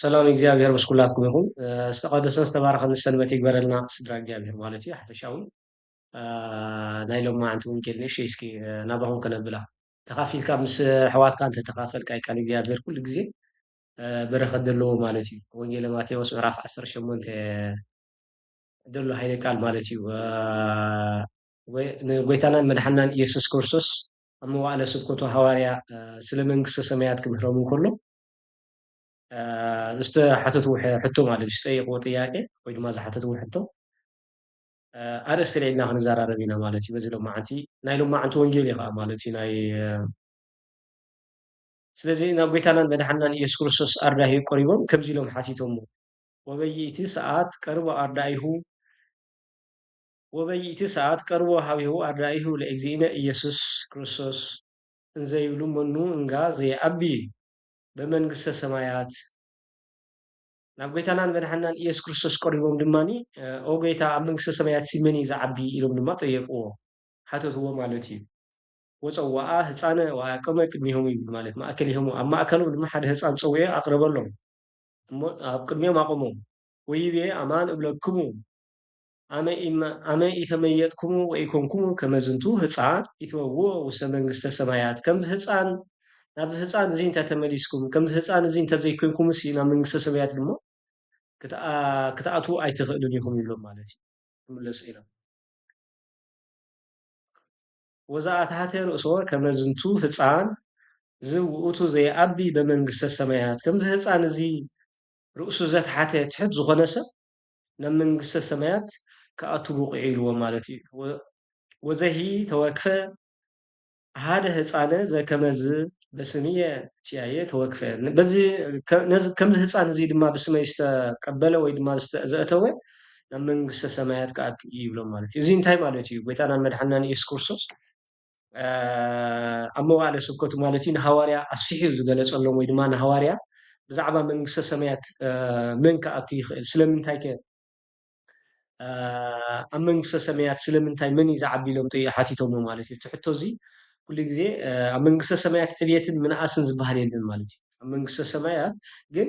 ሰላም እግዚኣብሔር ምስ ኩላትኩም ይኹን። እ፣ ዝተቐደሰን ዝተባረኸን ሰንበት ይግበረልና ስድራ እግዚኣብሔር ማለት እዩ። ሓፈሻዊ፣ እ፣ ናይ ሎማዓንቲ ወንጌል ንእሽተይ እስኪ፣ እ፣ ናባኹም ከነብላ። ተኻፊልካ ምስ ኣሕዋትካ እንተተኻፈልካ ቃል እግዚኣብሔር ኩሉ ግዜ፣ እ፣ በረኸት ዘለዎ ማለት እዩ። ወንጌለ ማቴዎስ ምዕራፍ ዓሰርተ ሸሞንተ ዘሎ ሃይለ ቃል ማለት እዩ። እ፣ ወይ-፣ ንጎይታናን መድሓናን ኢየሱስ ክርስቶስ ኣብ መዋዕለ ስብከቱ ሃዋርያ፣ እ፣ ስለ መንግስተ ሰማያት ክምህሮም እንከሎ፣ እ፣ ዝተሓተትዎ ሕ-፣ ሕቶ ማለት እዩ፣ ዝጠየቅዎ ጥያቄ ወይ ድማ ዝሓተትዎ ሕቶ፣ እ፣ ኣርእስቲ ልዒልና ክንዘራረብ ኢና ማለት እዩ። በዚ ሎማዓንቲ፣ ናይ ሎማዓንቲ ወንጌል እዩ ከዓ ማለት እዩ። ናይ፣ እ፣ ስለዚ ናብ ጎይታናን መድሓናን ኢየሱስ ክርስቶስ ኣርዳኢሁ ቀሪቦም ከምዚ ኢሎም ሓቲቶሞ፣ "ወበይእቲ ሰዓት ቀርቦ ኣርዳኢሁ፣ ወበይእቲ ሰዓት ቀርቦ ሃቢሁ ኣርዳኢሁ ለእግዚእነ ኢየሱስ ክርስቶስ እንዘይብሉ መኑ እንጋ ዘይዓቢ በመንግስተ ሰማያት?" ናብ ጎይታናን መድሓናን ኢየሱስ ክርስቶስ ቀሪቦም ድማኒ፣ "ኦ ጎይታ፣ ኣብ መንግስተ ሰማያት ሲ መን እዩ ዝዓቢ?" ኢሎም ድማ ጠየቅዎ፣ ሓተትዎ ማለት እዩ። "ወጸዋኣ ህፃነ ወኣቀመ ቅድሚሆሙ" ይብል ማለት ማእከሊሆሙ። ኣብ ማእከሎም ድማ ሓደ ህፃን ጸዊዑ ኣቅረበሎም። እሞ ኣብ ቅድሚኦም ኣቆሞም። "ወይቤ ኣማን እብለክሙ ኣመ ኢመ-፣ ኣመ ኢተመየጥኩሙ ወኢኮንኩሙ ከመ ዝንቱ ህፃን ኢትበውኡ ውስተ መንግስተ ሰማያት።" ከምዚ ህፃን፣ ናብዚ ህፃን እዚ እንተ ተመሊስኩም፣ ከምዚ ህፃን እዚ እንተ ዘይኮንኩምሲ ናብ መንግስተ ሰማያት ድማ ክትኣ-፣ ክትኣትዉ ኣይትኽእሉን ኢኹም ይብሎም ማለት እዩ። ክምለሱ ኢሎም። "ወዘኣትሓተ ርእሶ ከመ ዝንቱ ህፃን ዝውእቱ ዘይዓቢ በመንግስተ ሰማያት።" ከምዚ ህፃን እዚ ርእሱ ዘትሓተ ትሑት ዝኾነ ሰብ ናብ መንግስተ ሰማያት ክኣቱ ብቑዕ ኢልዎ ማለት እዩ። ወ-፣ "ወዘሂ ተወክፈ ሓደ ህፃነ ዘከመዝ በስምየ ኪያየ ተወክፈ።" በዚ ከ-፣ ነዚ፣ ከምዚ ህፃን እዚ ድማ ብስመይ ዝተቀበለ ወይ ድማ ዝተ-፣ ዘእተወ ናብ መንግስተ ሰማያት ክኣቱ እዩ ይብሎም ማለት እዩ። እዚ እንታይ ማለት እዩ? ጎይታናን መድሓናን ኢየሱስ ክርስቶስ፣ እ፣ ኣብ መዋዕለ ስብከቱ ማለት እዩ ንሃዋርያ ኣስፊሑ ዝገለጸሎም ወይ ድማ ንሃዋርያ ብዛዕባ መንግስተ ሰማያት፣ እ፣ መን ክኣቱ ይኽእል? ስለምንታይ ከ እ፣ ኣብ መንግስተ ሰማያት ስለምንታይ መን እዩ ዝዓቢ ኢሎም ጥይ-፣ ሓቲቶሞ ማለት እዩ። እቲ ሕቶ እዚ ኩሉ ግዜ፣ እ፣ ኣብ መንግስተ ሰማያት ዕብየትን ምንኣስን ዝበሃል የለን ማለት እዩ። ኣብ መንግስተ ሰማያት ግን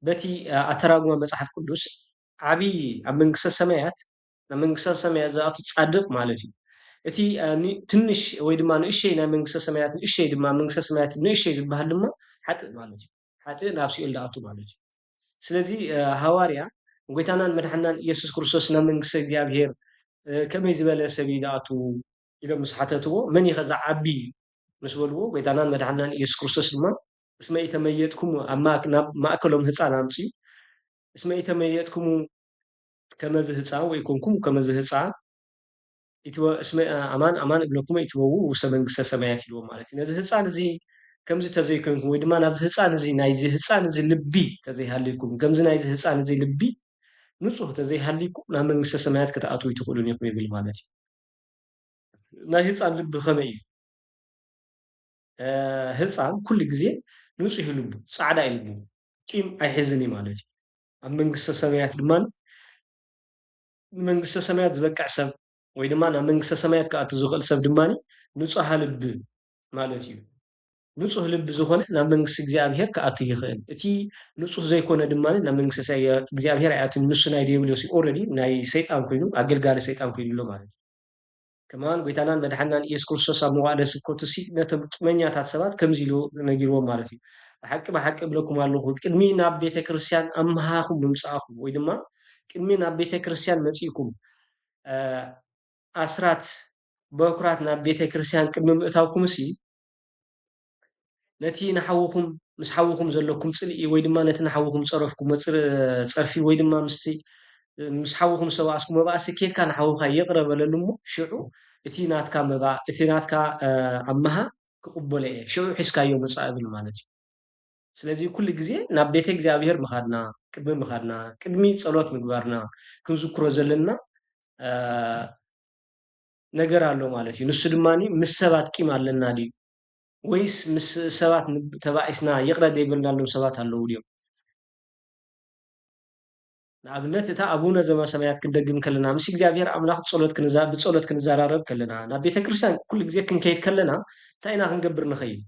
በቲ፣ እ፣ ኣተራጉማ መጽሓፍ ቅዱስ ዓቢ ኣብ መንግስተ ሰማያት፣ ናብ መንግስተ ሰማያት ዝኣቱ ጻድቕ ማለት እዩ። እቲ፣ እ፣ ኒ-፣ ትንሽ ወይ ድማ ንእሽተይ ናይ መንግስተ ሰማያት ንእሽተይ ድማ መንግስተ ሰማያት ንእሽተይ ዝበሃል ድማ ሓጥእ ማለት እዩ። ሓጥእ ናብ ሲኦል ዝኣቱ ማለት እዩ። ስለዚ፣ እ፣ ሃዋርያ ጎይታናን መድሓናን ኢየሱስ ክርስቶስ ናብ መንግስተ እግዚኣብሔር፣ እ፣ ከመይ ዝበለ ሰብ እዩ ዝኣቱ ኢሎም ምስ ሓተትዎ፣ "መን እዩ ዝዓቢ?" ምስ በልዎ፣ ጎይታናን መድሓናን ኢየሱስ ክርስቶስ ድማ፣ "እስመ ኢተመየጥኩሙ ኣብ ማእክ-፣ ናብ ማእከሎም ህፃን ኣምፅኡ፣ እስመ ኢተመየጥኩሙ ከመዚ ህፃን ወይ ኮንኩም ከመዚ ህፃን፣ ኢትወ-፣ እስመ ኣማን ኣማን እብለኩም ኢትበው ውስተ መንግስተ ሰማያት" ኢልዎ ማለት እዩ። ነዚ ህፃን እዚ ከምዚ ተዘይኮንኩም ወይ ድማ ናብዚ ህፃን እዚ፣ ናይዚ ህፃን እዚ ልቢ ተዘይሃልይኩም፣ ከምዚ ናይዚ ህፃን እዚ ልቢ ንፁህ ተዘይሃልይኩም ናብ መንግስተ ሰማያት ክትኣትዉ ኣይትኽእሉን ኢኹም ይብል ማለት እዩ። ናይ ህፃን ልቢ ከመይ እዩ? እ፣ ህፃን ኩሉ ግዜ ንፁህ እዩ ልቡ፣ ፃዕዳ እዩ ልቡ፣ ቂም ኣይሕዝን እዩ ማለት እዩ። ኣብ መንግስተ ሰማያት ድማ ንመንግስተ ሰማያት ዝበቅዕ ሰብ ወይ ድማ ናብ መንግስተ ሰማያት ክኣቱ ዝኽእል ሰብ ድማ ንፁሃ ልቢ ማለት እዩ። ንፁህ ልቢ ዝኾነ ናብ መንግስቲ እግዚኣብሔር ክኣቱ ይኽእል። እቲ ንፁህ ዘይኮነ ድማ ናብ መንግስቲ ሰ-፣ እግዚኣብሔር ኣይኣቱን። ንሱ ናይ ዲያብሎስ እዩ። ኦልሬዲ ናይ ሰይጣን ኮይኑ፣ ኣገልጋሊ ሰይጣን ኮይኑ ኣሎ ማለት እዩ። ከማን ጎይታናን መድሓናን ኢየሱስ ክርስቶስ ኣብ መዋዕለ ስብከቱ ሲ ነቶም ቂመኛታት ሰባት ከምዚ ኢሉ ነጊርዎም ማለት እዩ። "ብሓቂ ብሓቂ እብለኩም ኣለኹ፣ ቅድሚ ናብ ቤተ ክርስቲያን ኣምሃኹም ምምጻእኹም ወይ ድማ ቅድሚ ናብ ቤተ ክርስቲያን መጺእኩም፣ እ፣ ኣስራት በኩራት ናብ ቤተ ክርስቲያን ቅድሚ ምእታውኩምሲ፣ ነቲ ንሓውኹም፣ ምስ ሓውኹም ዘለኩም ጽልኢ ወይ ድማ ነቲ ንሓውኹም ጸረፍኩሞ ጽር-፣ ጸርፊ ወይ ድማ ምስቲ፣ ምስ ሓውኹም ዝተባእስኩሞ መባእሲ ኬድካ ንሓውኻ ይቕረ በለሉ እሞ፣ ሽዑ እቲ ናትካ መባእ፣ እቲ ናትካ፣ እ፣ ኣምሃ ክቕበሎ እየ። ሽዑ ሒዝካዮ ምጻእ" እብል ማለት እዩ። ስለዚ ኩሉ ግዜ ናብ ቤተ እግዚኣብሔር ምኻድና፣ ቅድሚ ምኻድና፣ ቅድሚ ጸሎት ምግባርና ክንዝክሮ ዘለና፣ እ፣ ነገር ኣሎ ማለት እዩ። ንሱ ድማኒ ምስ ሰባት ቂም ኣለና ድዩ? ወይስ ምስ ሰባት ንብ-፣ ተባኢስና ይቕረ ዘይበልናሎም ሰባት ኣለዉ ድዮም? ንኣብነት፣ እታ ኣቡነ ዘበሰማያት ክንደግም ከለና፣ ምስ እግዚኣብሔር ኣምላኽ ጸሎት ክንዛ-፣ ብጸሎት ክንዘራረብ ከለና፣ ናብ ቤተ ክርስቲያን ኩሉ ግዜ ክንከይድ ከለና፣ እንታይ ኢና ክንገብር ንኸይድ?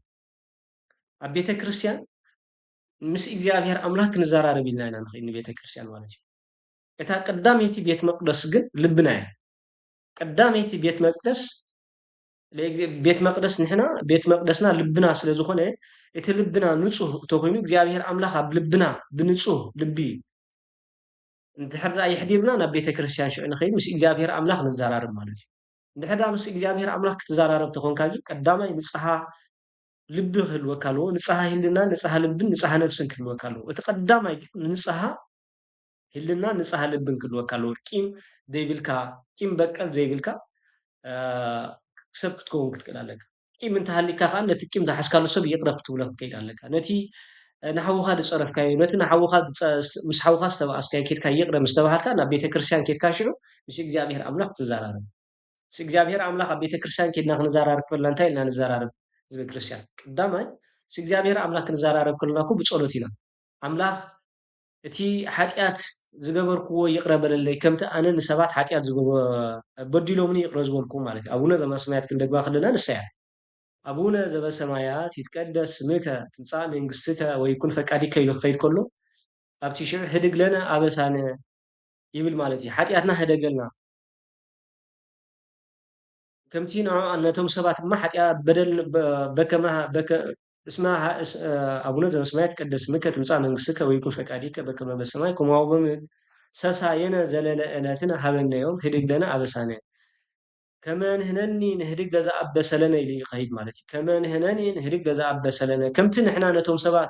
ኣብ ቤተ ክርስቲያን ምስ እግዚኣብሔር ኣምላኽ ክንዘራረብ ኢልና ኢና ንኸይድ ንቤተ ክርስቲያን ማለት እዩ። እታ ቀዳመይቲ ቤት መቅደስ ግን ልብና እያ። ቀዳመይቲ ቤት መቅደስ ቤት መቅደስ ንሕና ቤት መቅደስና ልብና ስለ ዝኾነ እቲ ልብና ንጹህ እንተኾይኑ እግዚኣብሔር ኣምላኽ ኣብ ልብና ብንጹህ ልቢ እንድሕር ደኣ የሕዲርና ናብ ቤተ ክርስቲያን ሽዑ ንኸይድ ምስ እግዚኣብሔር ኣምላኽ ንዘራረብ ማለት እዩ። እንድሕር ደኣ ምስ እግዚኣብሔር ኣምላኽ ክትዘራረብ ተኾንካ ግን ቀዳማይ ንጽሃ ልቢ ክህልወካ ኣለዎ። ንጽሃ ህልና፣ ንጽሃ ልብን ንጽሃ ነፍስን ክህልወካ ኣለዎ። እቲ ቀዳማይ ግን ንጽሃ ህልና፣ ንጽሃ ልብን ክህልወካ ኣለዎ። ቂም ዘይብልካ፣ ቂም በቀል ዘይብልካ ሰብ ክትከውን ክትክእል ኣለካ። ቂም እንተሃሊካ ከኣ ነቲ ቂም ዝሓዝካሉ ሰብ ይቕረ ክትብሎ ክትከይድ ኣለካ። ነቲ ንሓውኻ ዝጸረፍካዮ፣ ነቲ ንሓውኻ ምስ ሓውኻ ዝተባኣስካዮ ኬድካ ይቕረ ምስ ተባሃልካ ናብ ቤተ ክርስቲያን ኬድካ ሽዑ ምስ እግዚኣብሔር ኣምላኽ ትዘራረብ። ምስ እግዚኣብሔር ኣምላኽ ኣብ ቤተ ክርስቲያን ኬድና ክንዘራረብ ከለና እንታይ ኢልና ንዘራረብ? ህዝበ ክርስቲያን ቀዳማይ ምስ እግዚኣብሔር ኣምላኽ ክንዘራረብ ከለና እኮ ብጸሎት ኢና። ኣምላኽ እቲ ሓጢኣት ዝገበርክዎ ይቕረ በለለይ፣ ከምቲ ኣነ ንሰባት ሓጢኣት ዝገበ-፣ በዲሎምኒ ይቕረ ዝበልኩ ማለት እዩ። ኣቡነ ዘበሰማያት ክንደግማ ከለና ንሳ እያ። ኣቡነ ዘበሰማያት ይትቀደስ ስምከ ትምጻእ መንግስትከ ወይኩን ፈቃድከ ኢሉ ክኸይድ ከሎ ኣብቲ ሽዑ ህድግ ለነ ኣበሳነ ይብል ማለት እዩ። ሓጢኣትና ህደገልና። ከምቲ ንዕኡ ነቶም ሰባት ድማ ሓጢኣ በደል በ-፣ በከመ በከ-፣ እስመ ሃ-፣ እስ-፣ ኣቡነ ዘበሰማያት ይትቀደስ ስምከ ትምጻእ መንግስትከ ወይኩን ፈቃድከ በከመ በሰማይ ከማሁ በምድር ሰሳየነ ዘለለ ዕለትነ ሀበነ ዮም ህድግ ለነ አበሳነ ከመ ንሕነኒ ንህድግ ለዘአበሰ ለነ ኢሉ ይኸይድ ማለት እዩ። ከመ ንሕነኒ ንህድግ ለዘአበሰ ለነ፣ ከምቲ ንሕና ነቶም ሰባት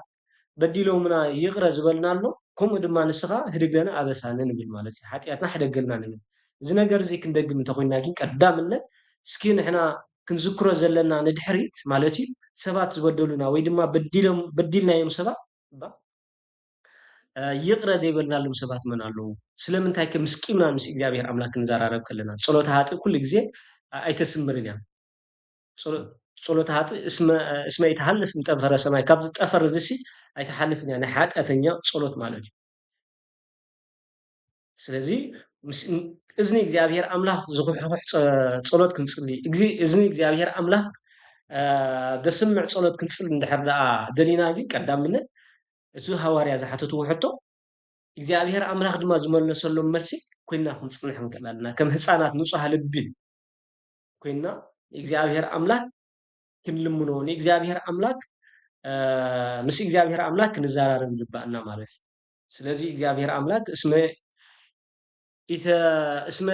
በዲሎምና ይቕረ ዝበልናሎም፣ ከምኡ ድማ ንስኻ ህድግ ለነ አበሳነ ንብል ማለት እዩ። ሓጢኣትና ሕደገልና ንብል። እዚ ነገር እዚ ክንደግም እንተኾይንና ግን ቀዳምነት እስኪ ንሕና ክንዝክሮ ዘለና ንድሕሪት ማለት እዩ ሰባት ዝበደሉና ወይ ድማ በዲሎም፣ በዲልናዮም ሰባት እባ፣ እ፣ ይቕረ ዘይበልናሎም ሰባት መን ኣለዉ? ስለምንታይ ከ ምስ ቂምና ምስ እግዚኣብሔር ኣምላኽ ክንዘራረብ ከለና? ጸሎተ ኃጥእ ኩሉ ግዜ ኣይተስምርን እያ። ጸሎ-፣ ጸሎተ ኃጥእ እስመ፣ እስመ ኢትሃልፍ እምጠፈረ ሰማይ፣ ካብዚ ጠፈር እዚ ሲ ኣይትሓልፍን እያ፣ ናይ ሓጢኣተኛ ጸሎት ማለት እዩ። ስለዚ ምስ እዝኒ እግዚኣብሔር ኣምላኽ ዝኹሕኹሕ ጸ-፣ ጸሎት ክንጽሊ፣ እዚ እዝኒ እግዚኣብሔር ኣምላኽ፣ እ፣ ዘስምዕ ጸሎት ክንጽሊ እንድሕር ደኣ ደሊና ግን ቀዳምነት እቲ ሃዋርያ ዝሓተትዎ ሕቶ እግዚኣብሔር ኣምላኽ ድማ ዝመለሰሎም መልሲ ኮይና ክንጽንሕ ንክእል ኣለና። ከም ህፃናት ንጹሃ ልቢ ኮይና ንእግዚኣብሔር ኣምላክ ክንልምኖ፣ ንእግዚኣብሔር ኣምላክ፣ እ፣ ምስ እግዚኣብሔር ኣምላክ ክንዘራረብ ይግባኣና ማለት እዩ። ስለዚ እግዚኣብሔር ኣምላክ እስመ ኢተ-፣ እስመ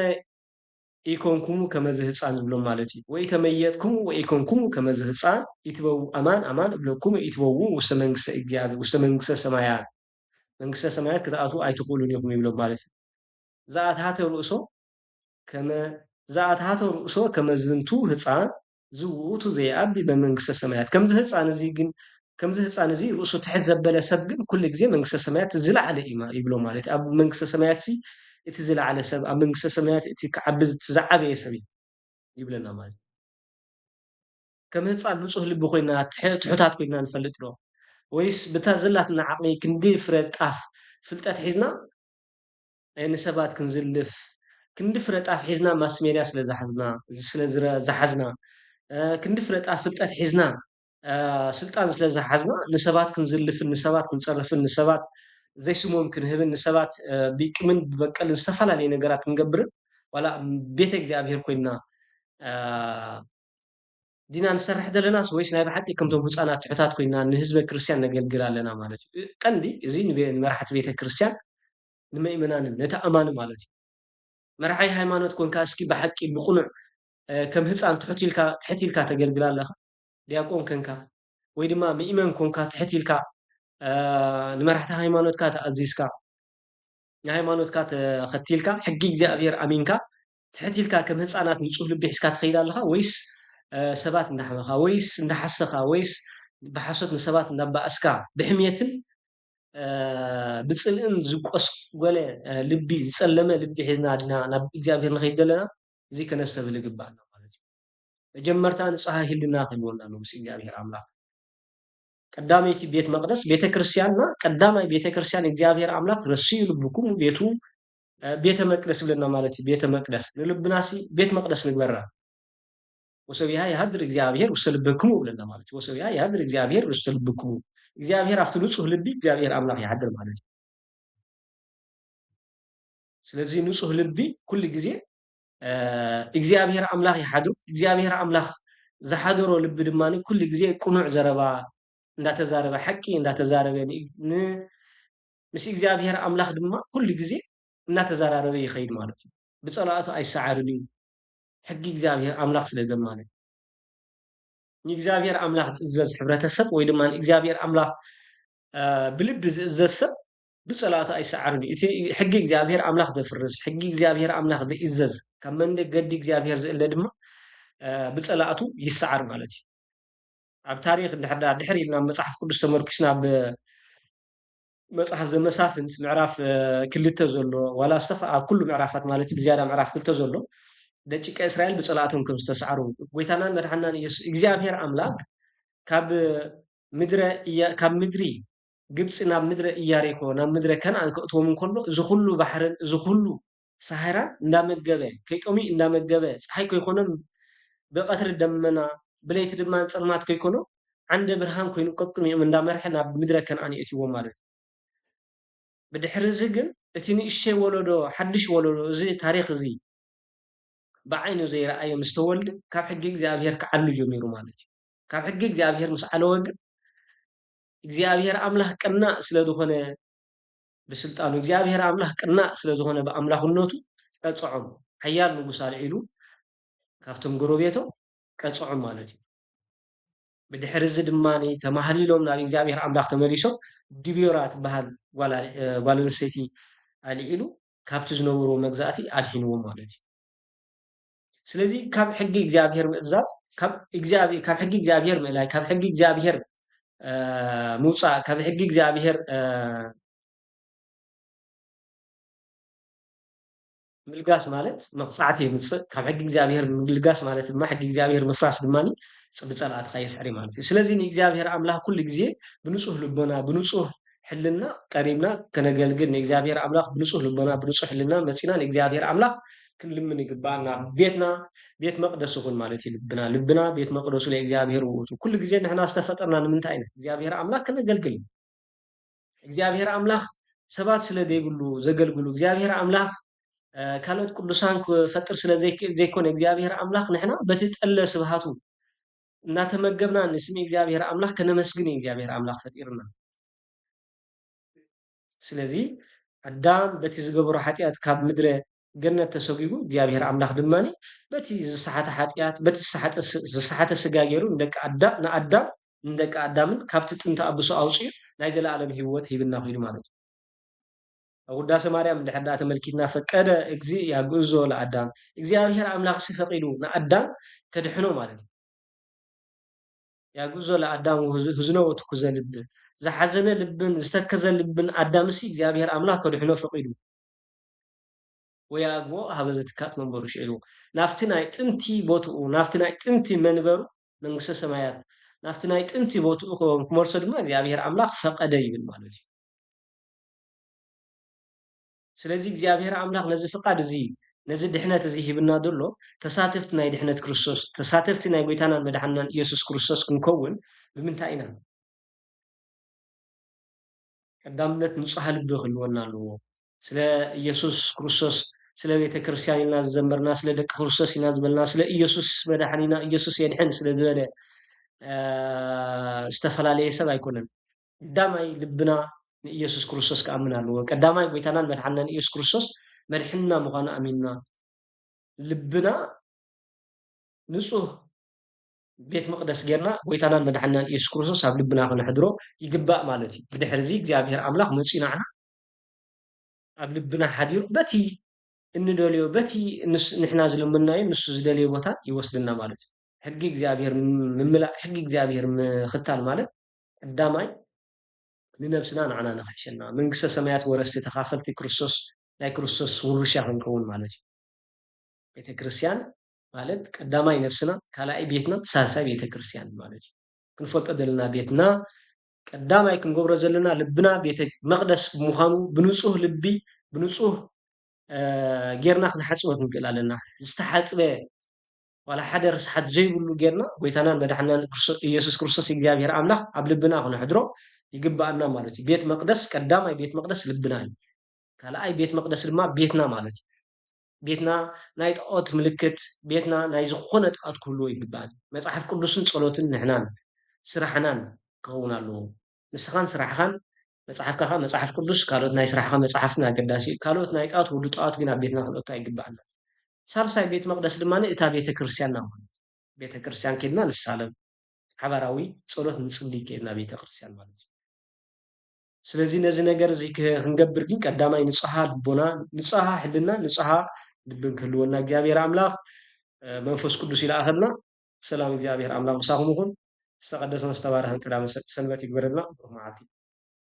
ኢኮንኩሙ ከመዚ ህፃን ይብሎም ማለት እዩ። ወኢተመየጥኩሙ ወኢኮንኩሙ ከመዚ ህፃን ኢትበው-፣ ኣማን ኣማን እብለኩም ኢትበውኡ ውስተ መንግስተ እግዚኣብሔር፣ ውስተ መንግስተ ሰማያት፣ መንግስተ ሰማያት ክትኣትዉ ኣይትኽእሉን ኢኹም ይብሎም ማለት እዩ። ዘኣትሃተ ርእሶ ከመ-፣ ዘኣትሃተ ርእሶ ከመ ዝንቱ ህፃን ዝውእቱ ዘይኣቢ በመንግስተ ሰማያት። ከምዚ ህፃን እዚ ግን፣ ከምዚ ህፃን እዚ ርእሱ ትሕት ዘበለ ሰብ ግን ኩሉ ግዜ መንግስተ ሰማያት ዝለዓለ እዩ ማ-፣ ይብሎ ማለት እዩ። ኣብ መንግስተ ሰማያት ሲ እቲ ዝለዓለ ሰብ፣ ኣብ መንግስተ ሰማያት እቲ ክዓቢ ዝዓበየ ሰብ እዩ ይብለና ማለት እዩ። ከም ህፃን ንጹህ ልቢ ኮይና፣ ትሕ-፣ ትሑታት ኮይና ንፈልጥ ዶ? ወይስ ብታ ዘላትና ዓቕሚ ክንዲ ፍረ ጣፍ ፍልጠት ሒዝና፣ እ፣ ንሰባት ክንዝልፍ፣ ክንዲ ፍረ ጣፍ ሒዝና ማስ ሜድያ ስለ ዝሓዝና፣ ስለ ዝረ-፣ ዝሓዝና፣ እ፣ ክንዲ ፍረ ጣፍ ፍልጠት ሒዝና፣ እ፣ ስልጣን ስለ ዝሓዝና፣ ንሰባት ክንዝልፍን፣ ንሰባት ክንጸርፍን፣ ንሰባት ዘይስሞም ክንህብን፣ ንሰባት፣ እ፣ ብቂምን ብበቀልን ዝተፈላለዩ ነገራት ክንገብርን፣ ዋላ ቤተ እግዚኣብሔር ኮይንና፣ እ፣ ዲና ንሰርሕ ዘለናስ ወይስ ናይ ብሓቂ ከምቶም ህፃናት ትሑታት ኮይና ንህዝበ ክርስቲያን ነገልግል ኣለና ማለት እዩ? ቀንዲ እዚ ንቤ-፣ ንመራሕቲ ቤተ ክርስቲያን፣ ንምእመናንን ነቲ ኣማኒ ማለት እዩ። መርሓይ ሃይማኖት ኮንካ እስኪ ብሓቂ ብቕኑዕ፣ እ፣ ከም ህፃን ትሑት ኢልካ፣ ትሕት ኢልካ ተገልግል ኣለኻ? ዲያቆን ኮንካ ወይ ድማ ምእመን ኮንካ ትሕት ኢልካ፣ እ፣ ንመራሕቲ ሃይማኖትካ ተኣዚዝካ፣ ንሃይማኖትካ ተኸቲልካ፣ ሕጊ እግዚኣብሔር ኣሚንካ፣ ትሕት ኢልካ ከም ህፃናት ንጹህ ልቢ ሒዝካ ትኸይድ ኣለኻ? ወይስ፣ እ፣ ሰባት እንዳሕመኻ፣ ወይስ እንዳሓሰኻ፣ ወይስ ብሓሶት ንሰባት እንዳባኣስካ፣ ብሕምየትን፣ እ፣ ብጽልእን ዝቆስቆለ፣ እ፣ ልቢ፣ ዝጸለመ ልቢ ሒዝና ዲና ናብ እግዚኣብሔር ንኸይድ ዘለና? እዚ ከነስተብህል ይግባኣና ማለት እዩ። መጀመርታ ንጽሃ ህልና ክህልወና ኣሎ ምስ እግዚኣብሔር ኣምላኽ። ቀዳመይቲ ቤት መቅደስ ቤተ ክርስቲያንና፣ ቀዳማይ ቤተ ክርስቲያን እግዚኣብሔር ኣምላኽ ረስዩ ልብኩም ቤቱ፣ እ፣ ቤተ መቅደስ ይብለና ማለት እዩ። ቤተ መቅደስ ንልብናሲ ቤት መቅደስ ንግበራ። "ወሰቢሃ ይሃድር እግዚኣብሔር ውስተ ልብክሙ" ይብለና ማለት እዩ። "ወሰቢሃ ይሃድር እግዚኣብሔር ውስተ ልብክሙ" እግዚኣብሔር ኣብቲ ንጹህ ልቢ እግዚኣብሔር ኣምላኽ ይሓድር ማለት እዩ። ስለዚ ንጹህ ልቢ ኩሉ ግዜ፣ እ፣ እግዚኣብሔር ኣምላኽ ይሓድሮ። እግዚኣብሔር ኣምላኽ ዝሓደሮ ልቢ ድማ ኩሉ ግዜ ቅኑዕ ዘረባ እንዳተዛረበ፣ ሓቂ እንዳተዛረበ ን-፣ ን-፣ ምስ እግዚኣብሔር ኣምላኽ ድማ ኩሉ ግዜ እናተዘራረበ ይኸይድ ማለት እዩ። ብጸላእቱ ኣይሰዓርን እዩ። ሕጊ እግዚኣብሔር ኣምላኽ ስለ ዘማልእ። ንእግዚኣብሔር ኣምላኽ ዝእዘዝ ሕብረተሰብ ወይ ድማ ንእግዚኣብሔር ኣምላኽ፣ እ፣ ብልቢ ዝእዘዝ ሰብ ብጸላእቱ ኣይሰዓርን እዩ። እቲ ሕጊ እግዚኣብሔር ኣምላኽ ዘፍርስ፣ ሕጊ እግዚኣብሔር ኣምላኽ ዘይእዘዝ፣ ካብ መንገዲ እግዚኣብሔር ዝእለ ድማ፣ እ፣ ብጸላእቱ ይሰዓር ማለት እዩ። ኣብ ታሪኽ እንድሕር ደኣ ድሕር ኢልና መጽሓፍ ቅዱስ ተመርኪስና ኣብ መጽሓፍ ዘመሳፍንት ምዕራፍ፣ እ፣ ክልተ ዘሎ፣ ዋላ ዝተፈ-፣ ኣብ ኩሉ ምዕራፋት ማለት እዩ፣ ብዝያዳ ምዕራፍ ክልተ ዘሎ፣ ደቂቀ እስራኤል ብጸላእቶም ከም ዝተሰዓሩ፣ ጎይታናን መድሓናን ኢየሱስ፣ እግዚኣብሔር ኣምላኽ ካብ ምድረ እያ-፣ ካብ ምድሪ ግብጺ ናብ ምድረ ኢያሪኮ፣ ናብ ምድረ ከነኣን ከእትዎም እንከሎ፣ እዚ ኩሉ ባሕርን እዚ ኩሉ ሳህራን እንዳመገበ፣ ከይጠምዩ እንዳመገበ፣ ጸሓይ ከይኮኖም ብቐትሪ ደመና፣ ብለይቲ ድማ ጸልማት ከይኮኖ፣ ዓንደ ብርሃን ኮይኑ ቀቅሚኦም እንዳመርሐ ናብ ምድረ ከነኣን የእትይዎም ማለት እዩ። ብድሕሪ እዚ ግን እቲ ንእሽተይ ወለዶ፣ ሓድሽ ወለዶ፣ እዚ ታሪኽ እዚ ብዓይኑ ዘይረኣዮ ምስ ተወልደ፣ ካብ ሕጊ እግዚኣብሔር ክዓሉ ጀሚሩ ማለት እዩ። ካብ ሕጊ እግዚኣብሔር ምስ ዓለወ ግን፣ እግዚኣብሔር ኣምላኽ ቅናእ ስለ ዝኾነ፣ ብስልጣኑ እግዚኣብሔር ኣምላኽ ቅናእ ስለ ዝኾነ፣ ብኣምላኽነቱ ቀጽዖም። ሓያል ንጉስ ኣልዒሉ ካብቶም ጎረቤቶም ቀጽዖም ማለት እዩ። ብድሕሪ እዚ ድማ ተማህሊሎም ናብ እግዚኣብሔር ኣምላኽ ተመሊሶም፣ ዲቦራ ትበሃል ጓል ኣል-፣ እ፣ ጓል ኣንስተይቲ ኣልዒሉ ካብቲ ዝነበርዎ መግዛእቲ ኣድሒንዎም ማለት እዩ። ስለዚ ካብ ሕጊ እግዚኣብሔር ምእዛዝ፣ ካብ እግዚኣብ-፣ ካብ ሕጊ እግዚኣብሔር ምእላይ፣ ካብ ሕጊ እግዚኣብሔር፣ እ፣ ምውጻእ፣ ካብ ሕጊ እግዚኣብሔር፣ እ፣ ምልጋስ ማለት መቕጻዕቲ የምጽእ። ካብ ሕጊ እግዚኣብሔር ምልጋስ ማለት ድማ ሕጊ እግዚኣብሔር ምፍራስ ድማ ጽ-፣ ብጸላእትኻ የስዕር እዩ ማለት እዩ። ስለዚ ንእግዚኣብሔር ኣምላኽ ኩሉ ግዜ ብንጹህ ልቦና፣ ብንጹህ ሕልና ቀሪብና ከነገልግል፣ ንእግዚኣብሔር ኣምላኽ ብንጹህ ልቦና፣ ብንጹህ ሕልና መጺና ንእግዚኣብሔር ኣምላኽ ክንልምን ይግባኣና። ቤትና ቤት መቕደስ ይኹን ማለት እዩ ልብና። ልብና ቤት መቕደሱ ለእግዚኣብሔር ውእቱ። ኩሉ ግዜ ንሕና ዝተፈጠርና ንምንታይ ኢና? እግዚኣብሔር ኣምላኽ ከነገልግል። እግዚኣብሔር ኣምላኽ ሰባት ስለ ዘይብሉ ዘገልግሉ፣ እግዚኣብሔር ኣምላኽ፣ እ፣ ካልኦት ቅዱሳን ክፈጥር ስለ ዘይክ-፣ ዘይኮነ፣ እግዚኣብሔር ኣምላኽ ንሕና በቲ ጠለ ስብሃቱ እናተመገብና ንስም እግዚኣብሔር ኣምላኽ ከነመስግን እዩ እግዚኣብሔር ኣምላኽ ፈጢርና። ስለዚ ኣዳም በቲ ዝገበሮ ሓጢኣት ካብ ምድረ ገነት ተሰጒጉ፣ እግዚኣብሔር ኣምላኽ ድማ በቲ ዝሰሓተ ሓጢኣት፣ በቲ ዝሰሓተ ስ-፣ ዝሰሓተ ስጋ ገይሩ ንደቂ ኣዳ-፣ ንኣዳም፣ ንደቂ ኣዳምን ካብቲ ጥንቲ ኣብሶ ኣውጺኡ ናይ ዘለኣለም ህይወት ሂብና ኺዱ ማለት እዩ። ኣብ ውዳሴ ማርያም እንድሕር ደኣ ተመልኪትና፣ ፈቀደ እግዚእ ያግዕዞ ለኣዳም፣ እግዚኣብሔር ኣምላኽሲ ፈቒዱ ንኣዳም ከድሕኖ ማለት እዩ። ያግዕዞ ለኣዳም ወህዝ-፣ ህዝኖ ወትኩዘ ልብ፣ ዝሓዘነ ልብን ዝተከዘ ልብን ኣዳምሲ እግዚኣብሔር ኣምላኽ ከድሕኖ ፈቒዱ። ወየአግቦ ሀበ ዘትካት መንበሩ ሽዒሉ፣ ናብቲ ናይ ጥንቲ ቦትኡ፣ ናብቲ ናይ ጥንቲ መንበሩ መንግስተ ሰማያት፣ ናብቲ ናይ ጥንቲ ቦትኡ ክመልሶ ድማ እግዚኣብሔር ኣምላኽ ፈቐደ ይብል ማለት እዩ። ስለዚ እግዚኣብሔር ኣምላኽ ነዚ ፍቓድ እዚ፣ ነዚ ድሕነት እዚ ሂብና ዘሎ፣ ተሳተፍቲ ናይ ድሕነት ክርስቶስ፣ ተሳተፍቲ ናይ ጎይታናን መድሓንናን ኢየሱስ ክርስቶስ ክንከውን ብምንታይ ኢና? ቀዳምነት ንጹሃ ልቢ ክህልወና ኣለዎ። ስለ ኢየሱስ ክርስቶስ፣ ስለ ቤተ ክርስቲያን ኢልና ዝዘመርና፣ ስለ ደቂ ክርስቶስ ኢና ዝበልና፣ ስለ ኢየሱስ መድሓኒና፣ ኢየሱስ የድሕን ስለ ዝበለ፣ እ፣ ዝተፈላለየ ሰብ ኣይኮነን። ቀዳማይ ልብና ንኢየሱስ ክርስቶስ ክኣምን ኣለዎ። ቀዳማይ ጎይታናን መድሓንናን ኢየሱስ ክርስቶስ መድሕንና ምዃኑ ኣሚንና፣ ልብና ንጹህ ቤት መቕደስ ጌርና፣ ጎይታናን መድሓንናን ኢየሱስ ክርስቶስ ኣብ ልብና ከነሕድሮ ይግባእ ማለት እዩ። ብድሕሪ እዚ እግዚኣብሔር ኣምላኽ መጺኡ ንዓና ኣብ ልብና ሓዲሩ፣ በቲ እንደልዮ፣ በቲ ንስ-፣ ንሕና ዝለመንናዮ ንሱ ዝደልዮ ቦታ ይወስደና ማለት እዩ። ሕጊ እግዚኣብሔር ም-፣ ምምላእ፣ ሕጊ እግዚኣብሔር ምኽታል ማለት ቀዳማይ ንነብስና ንዓና ንኽሕሸና፣ መንግስተ ሰማያት ወረስቲ ተኻፈልቲ ክርስቶስ፣ ናይ ክርስቶስ ውርሻ ክንከውን ማለት እዩ። ቤተ ክርስቲያን ማለት ቀዳማይ ነብስና፣ ካልኣይ ቤትና፣ ሳልሳይ ቤተ ክርስቲያን ማለት እዩ። ክንፈልጦ ዘለና ቤትና ቀዳማይ ክንገብሮ ዘለና ልብና ቤተ መቕደስ ብምዃኑ ብንጹህ ልቢ፣ ብንጹህ፣ እ፣ ጌርና ክንሓጽቦ ክንክእል ኣለና። ዝተሓጽበ ዋላ ሓደ ርስሓት ዘይብሉ ጌርና ጎይታናን መድሓንናን ክርስቶ-፣ ኢየሱስ ክርስቶስ እግዚኣብሔር ኣምላኽ ኣብ ልብና ክነሕድሮ፣ ይግባኣና ማለት እዩ። ቤት መቕደስ፣ ቀዳማይ ቤት መቕደስ ልብና እዩ። ካልኣይ ቤት መቕደስ ድማ ቤትና ማለት እዩ። ቤትና ናይ ጣዖት ምልክት፣ ቤትና ናይ ዝኾነ ጣዖት ክህልዎ ይግባኣን። መጽሓፍ ቅዱስን ጸሎትን ንሕናን ስራሕናን ክኸውን ኣለዎ። ንስኻን ስራሕኻን፣ መጽሓፍካ ኸኣ መጽሓፍ ቅዱስ፣ ካልኦት ናይ ስራሕኻ መጽሓፍትን ኣገዳሲ እዩ። ካልኦት ናይ ጣዖት፣ ወዲ ጣዖት ግን ኣብ ቤትና ክንእቱ ኣይግባኣና። ሳልሳይ ቤት መቕደስ ድማ እታ ቤተ ክርስቲያንና ማለት እዩ። ቤተ ክርስቲያን ኬድና ንሳለም፣ ሓባራዊ ጸሎት ንጽሊ ኬድና ቤተ ክርስቲያን ማለት እዩ። ስለዚ ነዚ ነገር እዚ ክ-፣ ክንገብር ግን ቀዳማይ ንጹሃ ልቦና፣ ንጹሃ ሕልና፣ ንጹሃ ልብን ክህልወና እግዚኣብሔር ኣምላኽ፣ እ፣ መንፈስ ቅዱስ ይልኣኸልና። ሰላም እግዚኣብሔር ኣምላኽ ምሳኹም ይኹን። ዝተቐደሰን ዝተባረኸን ቀዳመ ሰ-፣ ሰንበት ይግበረልና። ብሩኽ መዓልቲ።